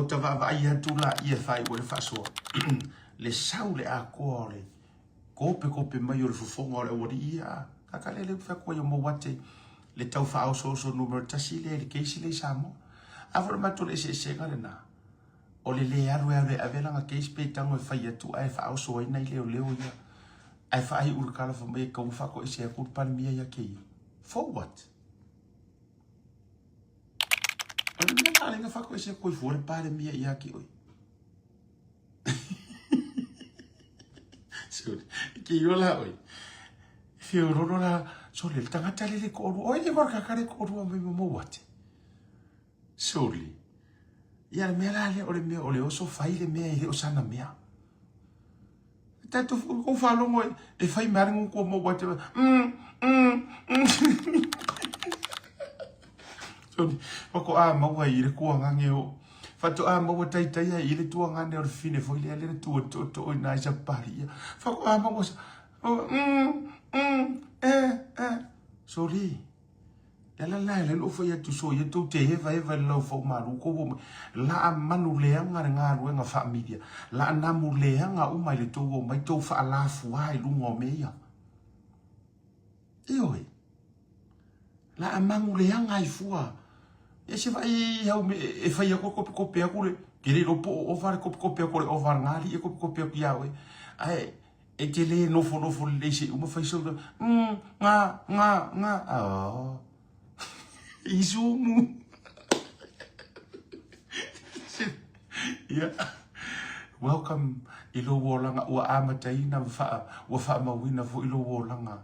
ta vaavaai atu laia e faaiu ai le faasoa, le sau le atoa o le kopekope mai o le fofoga o le aualii ia, a, kaka lea lea ou te fai atu ai o Mouate le tau faaosooso numera tasi lea i le case lea i Samoa. A foi o le matou le eseesega lena, o le le alu e alu e ave lana case pe tago e fai atu ae faaoso ai nai leoleo ia ae faaiu le tala fai mai e tatau ona faatoese atu le Palemia ia te ia. For what? O le mea la lenga faatoese atu ai fua le Palemia ia te oe. Sorry. Ke io la oe. Feololo la, sole, le tagata le le toalua. Oi le kaka le toalua mai mo Mouate. Surely. Ia le mea la lea o le mea o le oso fai le mea e le o sana mea. Tatou kou faalogo e fai mai le gutu o maua te mm mm mm. Sorry. Faatoa maua i le tuagane o faatoa maua taitai ai i le tuagane o le fine foi lea le tua tootoo i nai sapali ia. Faatoa maua mm mm eh eh. Sorry. Le ala la le lou fai atu so ia tou te eva eva i le laufau malu kou o mai la manu leaga le galuega faamilia la namu leaga uma i le tou o mai tou faalafua i luga o mea ia. Ioe. La manu leaga ai fua. E se vai hau me e fai aku kope kope aku le ke le lopo o ova le kope kope aku le ova ngali e kope kope aku ia oe. Ae E te lē nofonofo lelei se i uma fai sau mm, nga, nga, nga. Oh. Isumu. Yeah. Welcome i lou olaga ua amataina ma faa, ua faamauina foi lou olaga.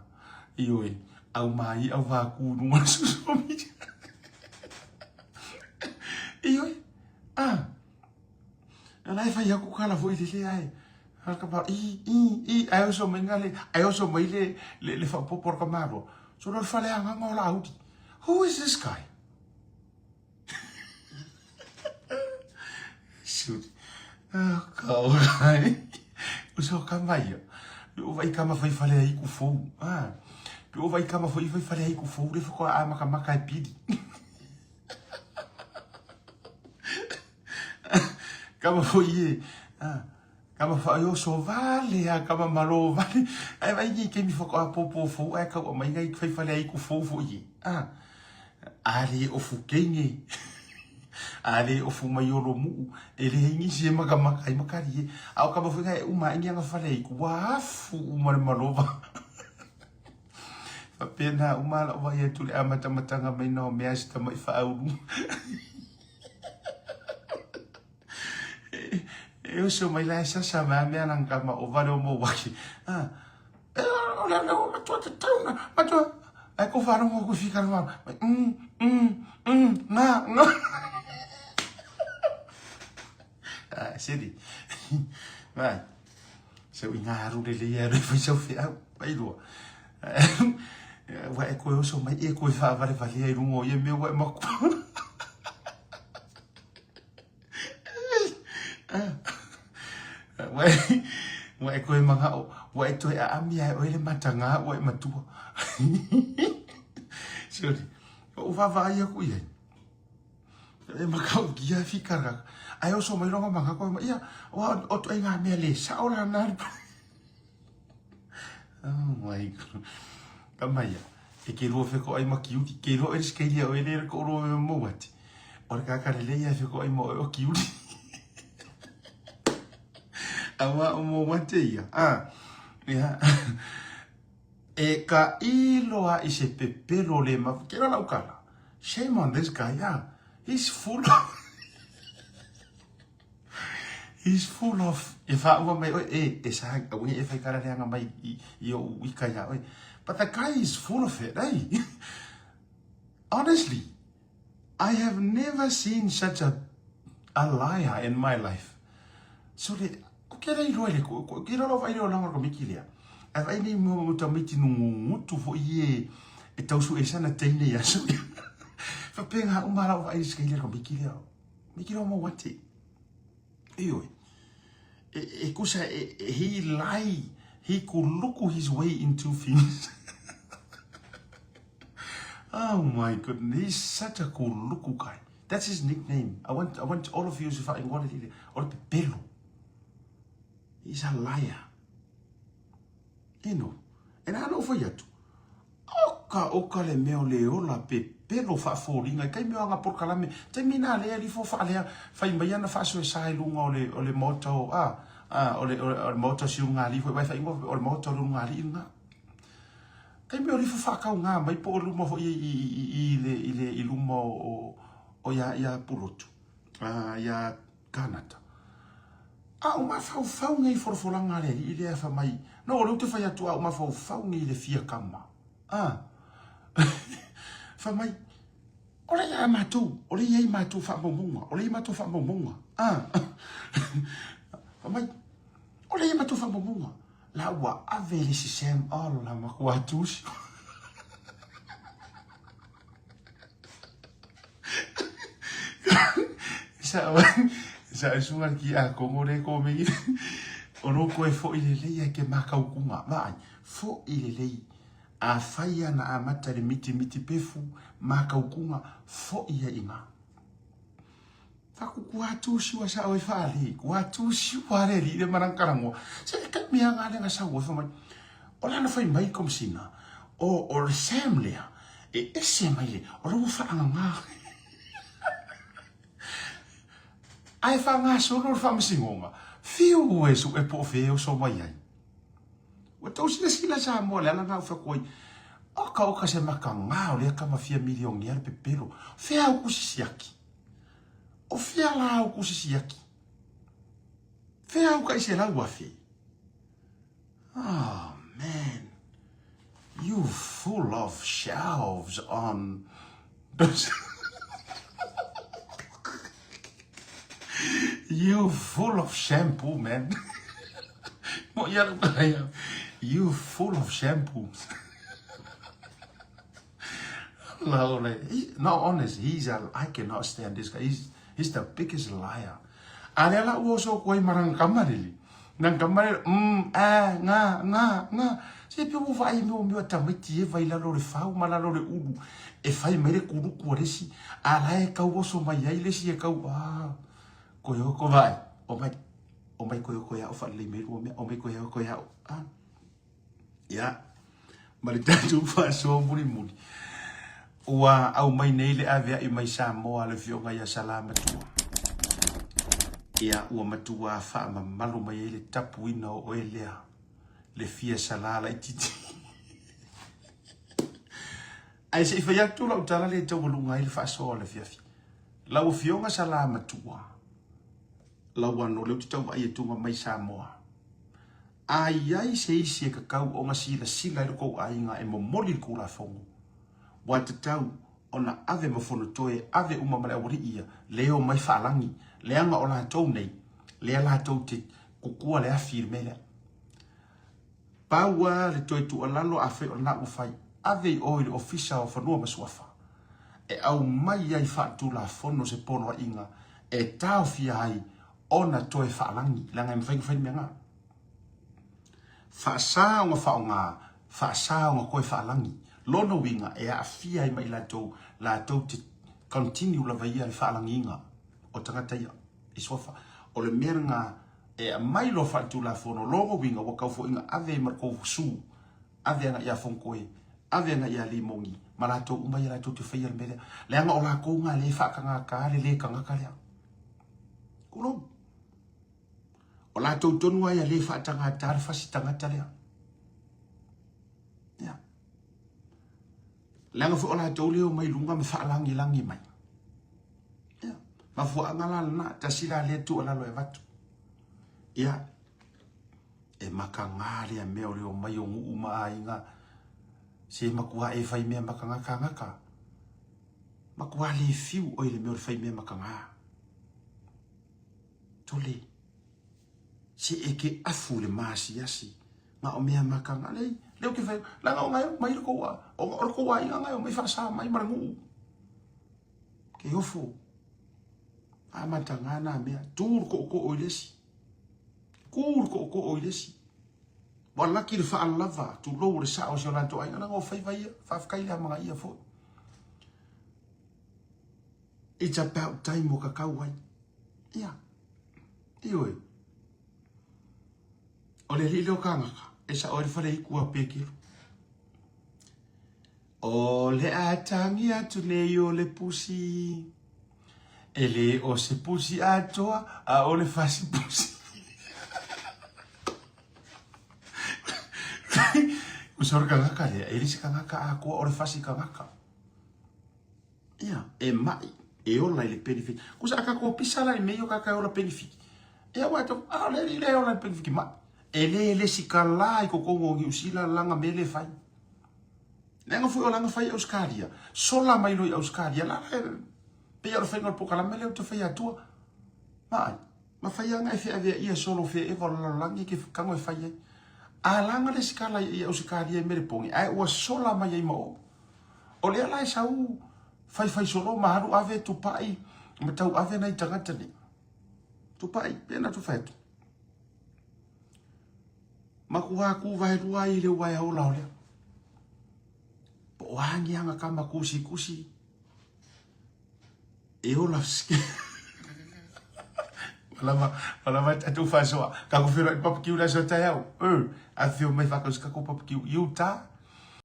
Ioe, au mai au vaku i luga o le social media. Ioe, ah. La e fai aku kala foi le le ai. Ka ka i i i ai oso mai ngale ai oso mai le le le fa popo ka maro. So lo fale anga ngo la audi. Who is this guy? Shoot. Oh, God. Uso ka mai. O vai kama fai fale ai ku fou. Ah. O vai kama foi fai fale ai ku fou le foko a maka maka e pili. Kama foi e. Ah. Kama fa yo so vale a kama malo vale. Ai vai ni ke mi foko a popo fo ai ka mai ngai fai fale ai ku fo fo ye. Ah. Ale o fu kenge. Ale o fu mai olo mu. Ele hingi si maka maka ai makari ye. Au kama foi ngai uma ingi anga fale ai ku wafu uma le malova. Faapena uma lau vaai atu i le amatamataga mai na o mea se tama'i faaulu. E oso mai la e sasa mai mea nang kama o vale o mo waki. Ah. E o le le o matua te tauna, matua. Ai ko wharongo ku fika ma. Mm mm mm nga nga. Ah, seri. Vai. Seu i ngā aru lele ia rei whai sau wheau, pai roa. Ua e koe oso mai e koe whaavalevale ai runga o ia mea ua e makua. Ua e koe mangao, ua e toe aami ai oe le matanga ua e matua. Sorry. O vaavaai aku i ai. E makau ki a fikara. Ai oso mai ronga manga ko ia o o to inga mea le sa ora na. Oh my god. Ka mai ia. E ke rua wheko ai ma kiuri. Ke rua ere skeiri o ere ko ro me mo ati. Ora ka ka lele ia wheko ai mo o kiuri. Awa o mo wate ia. Ah. Ia. E ka iloa i se pepelo le ma ke la ukala. Shame on this guy, yeah. He's full of He's full of e whaua mai oe e e sa au e whai karareanga mai i i o ika ia oe. But the guy is full of it, eh? Honestly, I have never seen such a a liar in my life. So le, ko ke rei roe le, ko ke roro vai leo langa ko miki lea. Ai vai nei mo mo tamiti no ngutu fo i e, e tausu e sana teine ia so. Fa penga uma la vai skei le ko miki lea. Miki lea mo wate. Ioe. E, e kusa, e, he lie, he kuluku his way into things. Oh my goodness, he's such a kuluku guy. That's his nickname. I want, I want all of you to faaigoa le alii lea. O le pepelo. He's a liar. You know. And ana ou fai atu, oka oka le mea o le ola pepelo faafoliga i taimi o aga polokalame, taimi na lea alifo faalea fai mai ana faasoesa i luga o le o le maota o a a o le o le maota o Siugalii foi vai faaigoa o le maota o le Ulugalii lena. Taimi o alifo faatauga mai po o luma foi i i i le i le i luma o o ia ia Pulotu a ia Kanata. A o mafaufau nei folafolaga a le alii lea fai mai, no, o lea ou te fai atu a o mafaufau nei i le fia kama. A. Fai mai, o lea ia matou, o lea i ai matou faamaumauga, o lea i ai matou faamaumauga. A. Fai mai, o lea i ai matou faamaumauga. La ua ave le isi Sam All la matua tusi. Sa sa suga ki a kongo le ko me o no koe fo i lelei ai ke makau kunga vaai fo i lelei a fai ana a mata le miti miti pefu makau kunga fo i ai inga Faku kua tusiua sa oi faali kua tusiua le li le marang karango se ka mea nga le nga sa wo mai o lana fai mai komisina o o le Sam lea e ese mai le o lo faanganga ai faagasolo le faamasinoga fiu e su e po o fea e oso mai ai ua tou silasila Samoa le ala na ou fai atu ai oka oka se makaga o lea tama fia milionea le pepelo fea au kusi siaki O fea la au kusi siaki? Fea au kai 100,000? Oh man, you full of shelves on those. You full of shampoo, man. Mo ia You full of shampoos. No, honest, he's a, I cannot stand this guy. He's, he's the biggest liar. A lea la ua oso atu ai ma lana kamalili. Nang kamalili, mm, a, nga, nga, nga. Se pe ua vaai mea o mea tamaiti e vai lalo le fau ma lalo le ulu. E fai mai le kuluku a le isi. A la e kau oso mai ai le isi e kau, ah, koe o ko vai. O mai, o mai koe o koe au whalelei mai rua mea, o mai koe o koe au. Ah. Ia, ma le tatou faasoa mulimuli, ua aumai nei le aveai mai Samoa a le Afioga ia Salā Matua. Ia, ua matua faamamalu mai ai le tapuina o oe lea, le fia Salā laitiiti. Ae se i fai atu lau tala lea e taualuga ai le faasoa o le afiafi. Lau Afioga Salā Matua, lau ano lea ou te tau vaai atu mai Samoa. A i ai se isi e kakau ona silasila i lo kou aiga e momoli le Tulafono, ua tatau ona ave ma fonotoe ave uma ma le aualii ia, le omai faalagi, leaga o latou nei, lea latou te kukua le afi i le mea lea. Pau a le toe tuualalo afai o lena ua fai, ave i o i le Ofisa o Fanua ma Suafa e aumai ai faaletulafono se poloaiga e taofia ai ona toe faalagi, leaga e mafai ona fai le mea na. Faasa ona faaaoga, faasa ona toe faalagi. Lona uiga e aafia ai ma i latou, latou te continue lava ia le faalagiga o tagata ia i suafa. O le mea lena e aumai loa faaletulafono, lona uiga ua tau foi ina ave ai ma le tou su, ave agai ia Fonotoe, ave agai ia Limogi, ma latou uma ia latou te faia le mea lea. Leaga o latou na lea e faatagata le le tagata lea. Tulou. O latou tonu ai a le faatagata le fasi tagata lea. Ia. Leaga foi o latou lea o mai luga ma faalagilagi mai. Ia. Mafuaaga la lena, tasi la lea tuualalo e avatu. Ia. E makaga lea mea o le omai o nuu ma aiga. Se matua e fai mea makaga kagaka. Matua le fiu oe i le mea o le fai mea makaga. Tole. Se e ke afu le maasiasi. Na o mea makaga. Lei, leo ke fai, langa o ngai mai le koua. O o le koua inga ngai o mai whaasa mai ma le nguu. Ke ofo. A matanga nā mea. Tū le ko ko o i lesi. Kū le ko ko o i lesi. Ua laki le faalava, tulou o le sao o si o latou aiga, leaga o faiva ia, faafetai le amanaia foi. It's about time ua kakau ai. Ia. Ioe. O le alii lea o kānaka, e sao ai le fale iku a Pekelu. O le a tangi atu nei o le pusi. E le o se pusi atoa, a o le fasi pusi. Usa o le kangaka lea, e le se kangaka atoa, o le fasi kangaka. Ia, e mai, e ola i le penefiki. Kusa a tatou pisa la i mea ia o tagata e ola penefiki. Ia ua tatou, a o le alii lea e ola i le penefiki mai. E le lesitala i totonu o Niu Sila lana mea lea e fai. Leaga foi o lana fai i Ausetalia, sola mai loa i Ausetalia, la la e pei o le faiga o le polokalame lea ou te fai atua. Vaai, ma fai lava na e feaveaia solo feeva o le lalolagi e te tago e fai ai. A lana lesitala i Ausetalia i Meleponi, ae ua sola mai ai ma o. O lea la e sau faifai solo ma alu ave tupai ma tau ave nai tagata nei. Tupai, pe na tu fai atu. Matua ku vae lua i le uaea ola o lea. Po o a ni anga kama kusi kusi. E ola Malama, malama tatou faasoa. Ka ku whiro i papakiu la so taeao. A whio mai whakausi ka ko papakiu. Utah.